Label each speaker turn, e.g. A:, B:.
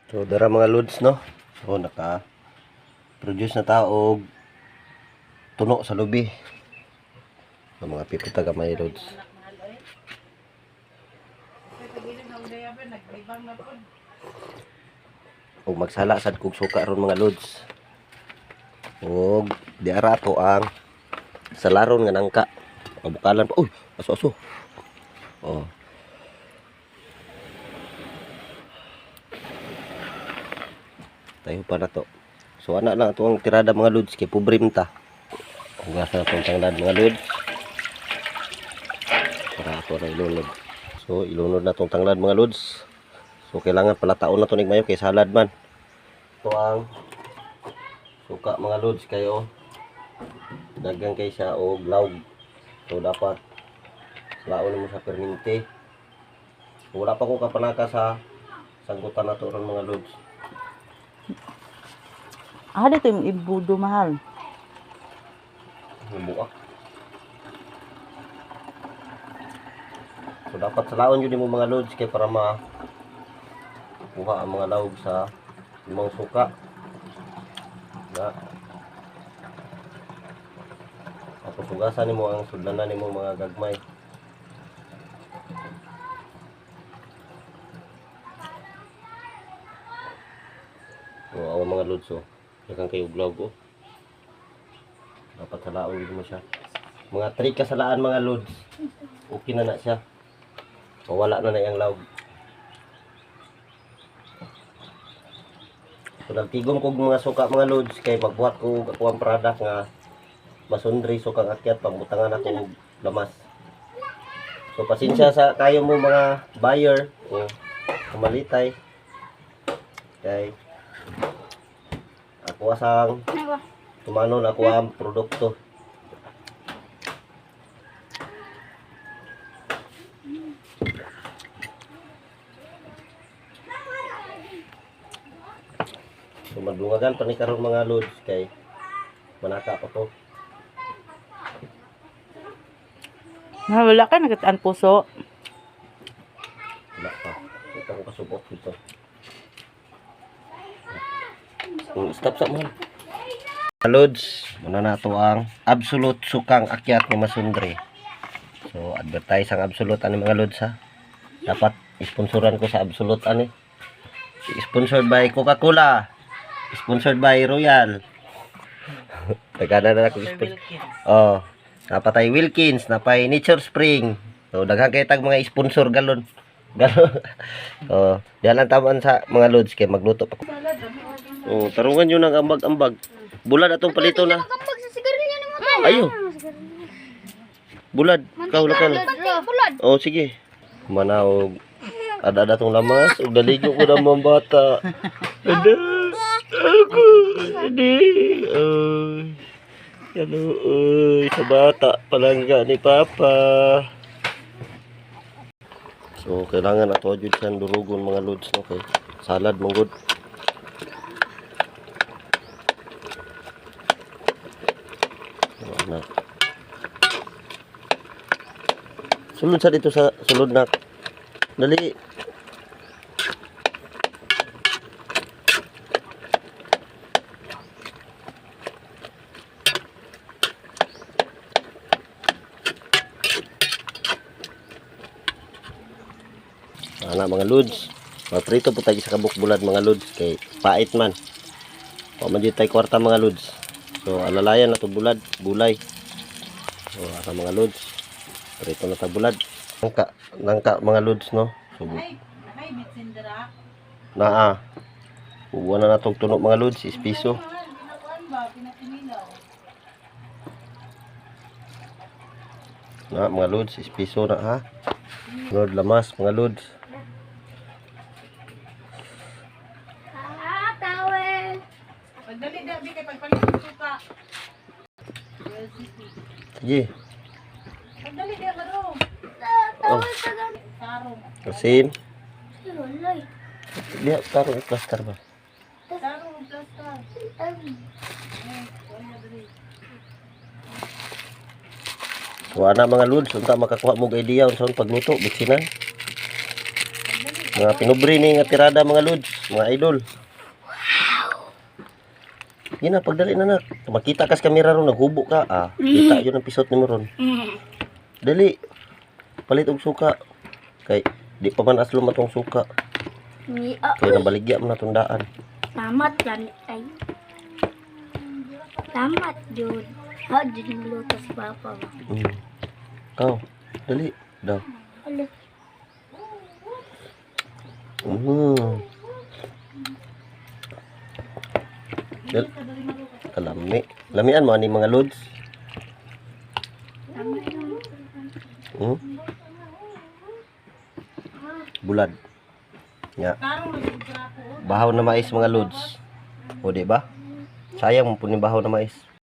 A: So dara, mga lods, no. So naka produce na ta og tuno sa lubi. So mga pipita gamay, lods. Og magsala sad kog suka ron, mga lods. Og diara to ang salaron nga nangka. Pabukalan pa. Uy, aso aso. Oh. Tayo pa na to. So ana lang ato ang tirada, mga lods, kay pobre ta. Hugasan na tong tanglad, mga lods. Para ato na ilunod. So ilunod na tong tanglad, mga lods. So kailangan palataon na to nig mayo kay salad man. Ito ang suka, mga lods, kayo. Daghan kay siya og lawg. So dapat laon mo sa perminte. Wala pa ko kapanaka sa sanggutan na to ron, mga lods.
B: Ah, dito yung ibudo, mahal.
A: Buak. So dapat salaon yun mo, mga lods, kay para ma kuha ang mga lawg sa limang suka. Na. Tapos hugasan nimo ang sudlanan nimo, mga gagmay. So awa, mga lods, oh. Daghang kayo og lawg, oh. Dapat salaon yun mo siya. Mga 3 ka salaan, mga lods. Okay na na siya. O wala na na iyang lawg. So nagtigom kog mga suka, mga lods, kay magbuhat ko og ako ang product nga masundri sukang akyat, pangbutangan ako og lamas. So pasensya sa kayo mo mga buyer o kumalitay. Kay ako asang tumanon ako ang produkto. So madungagan pa ni karon, mga lods, kay manaka pa to.
B: Mahal, wala ka nagataan puso.
A: Wala pa. Ito ko kasubok dito. Stop sa mo. Lods, muna na to ang Absolute sukang akyat ni Masundre. So advertise ang Absolute ani, mga lods, ha. Dapat sponsoran ko sa Absolute ani. Sponsored by Coca-Cola. Sponsored by Royal. Tagana na ako sponsor. Oh, napatay Wilkins, napay Nature Spring. So daghan kay tag mga sponsor galon. Galon. Oh, diyan lang tamaan sa mga lods kay magluto pa ko. Oh, tarungan yun ang ambag-ambag. Bulad atong palito na.
C: Kapag sa sigarilyo ni mo to.
A: Ayo. Bulad, kaw kan.
C: Bulad.
A: Oh, sige. Mana og ada-ada tong lamas ug daligo ko na mga bata. Ada. Ako. Hindi. Ay. Ano, oy, sa bata palangga ni Papa. So, kailangan ato jud siyang durugon, mga lods, no, kay salad man gud. So, ana. Sulod sa dito sa sulod na. Dali. Ana, mga lods. Maprito po tayo sa kabuk bulad, mga lods, kay pait man. Wa man jud tay kwarta, mga lods. So alalayan na to bulad, bulay. So asa, mga lods. Prito na ta bulad. Nangka, nangka, mga lods, no. So
B: Ay, ay, bitsin dira.
A: naa. Uwan na natong tuno, mga lods, is piso.
B: Pinakuan ba? Pinakinilaw.
A: Na, mga lods, is piso na, ha. Sunod lamas, mga lods.
C: Ah, tawel.
B: Pagdali dabi kay pagpalit ng suka.
A: Sige.
B: Pagdali di ka ro.
A: Oh,
C: Tawel ka gan.
B: Tarong.
A: asin.
C: Ay, walay.
A: Diha tarong plaster ba?
B: Tarong plaster.
C: Ay,
A: So ana, mga lods, unta makakuha mo og idea unsa pagluto bitsinan. Mga pinubre ni nga tirada, mga lods, mga idol. Yun na, pagdali na nak. Makita kas kamera ron, naghubo ka. Ah, kita yun ang pisot nimo ron. Dali. Palit og suka. Kay di pa man aslo matong suka.
C: Ni ah,
A: Kay nabaligya man natong daan.
C: Salamat gani ay. Salamat jud. Ha jud niluto si Papa ba.
A: Ikaw, dali daw.
C: Hala.
A: Kalami. Lamian mo ani, mga lods. Bulad. Ya.
B: Tarong lagi grapo.
A: Bahaw na mais, mga lods. O, di ba? Sayang mo po ni bahaw na mais.